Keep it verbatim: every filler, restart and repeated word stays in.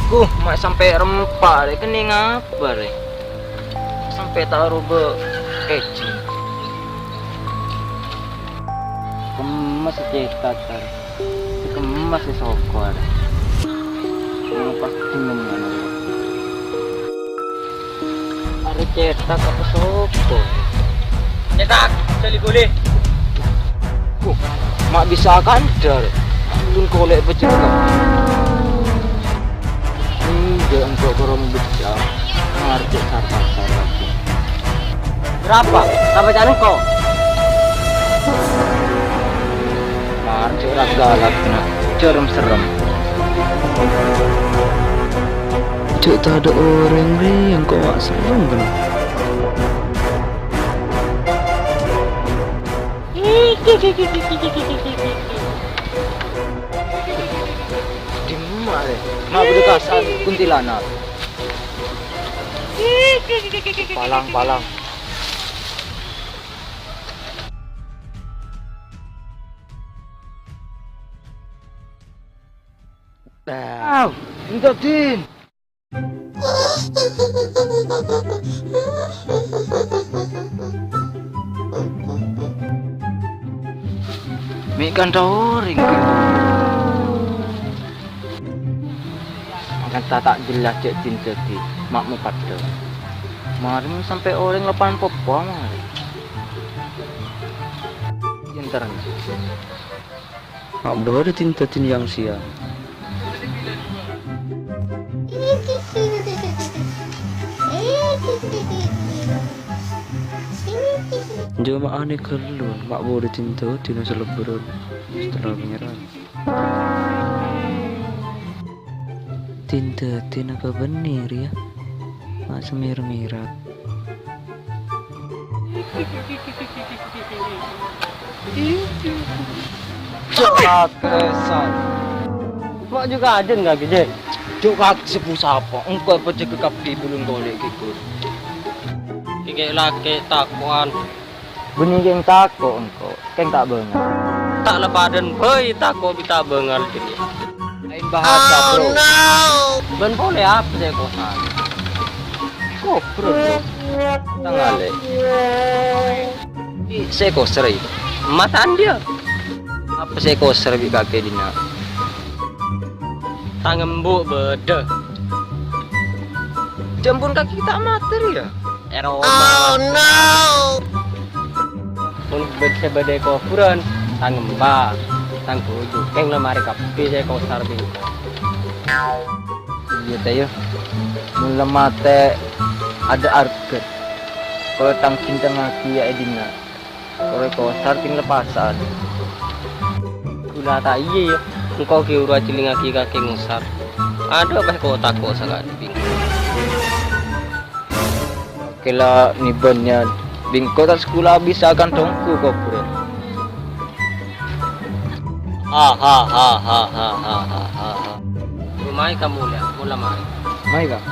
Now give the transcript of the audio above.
Kuh, ma' sampè' rempa' rè, kennèng apa rè? Sampè' ta' roba kèjhing. Kemmes cètak, Kar. Kemmes sè sokor. Yang pas demen ngono. Arè cètak apa sokor? Cètak, jhâli ghuli. Kuh, ma' bisa kandhâr. Ulun kolè' pecèk. Enjâ' engko' karo mabecca', ngartè sar-pasar lagi. Berapa? Sampai can engko'. Mar, jhâ' ra galak, na'. Jhâ' rem-serrem. Jhâ' tadâ' orèng rè, engko' wa' serrem, kèna. Dimma rè? Ma' bâdâ kasa'an kuntilanak. Palang, palang. Aw, Dinta Din. Mè' kantha orèng, Kak. Kantha ta' jelas jhâ' Dinta Din, ma' mopaddhâ. Marè sampè' orèng lapangan popo marè. Yen terang. Ma' bâdâ Dinta Din yang siang. Jhâ' ma' anè ghâllu, ma' bâdâ Dinta Din sè lebburan. Setelah menyerang. Dinta Din apa bânnè rèya? Ma' samèr-mèrat. Cok, kakresan. Ma' jhughân kakè, Jè? Cok, kakè sè bu sapa? Engko' èpajâgâ kabbhi bulun kolè' kèko. Kèkè lakè' tako'an. Bânnè kèng tako' engko', kèng ta' bângal. Ta' la padâna bhâi tako' bi' ta' bângal jârèya. Laèn bahasa, Bro. Bân polè apa sè èkosar? Kobâr, Bro. Tangalè. Bi' sè èkosar, yâ. Matan dia. Apa sè èkosar bi' kakè dinna'? Tang embu' bâdâ. Jhâ' ampon kakè ta' mator, yâ? È roma. Oh, no! Mon bâd-, sè bâdâ è kobhurân, tang emba, tang bhuju', kèng la marè kabbhi sè èkosar bi' engko'. Iyâ, ta' iyâ. Mon la matè, adâ' arghâ. Kala tang bhintang aghi yâ è dinna'. Kala èkosar kèng la pasa'an. Ghulâ ta' iyâ, yâ. Engko' ghi' bhuru ajhilingaghi kakè ngosar. Adâ' bhâi ko-tako' sakadhing. Kèla nèbânnya bingko tas kula bisa kantongku kobra. Ha, ha, ha. Dummaè ka molèya, mola maè. Maè, Ka'.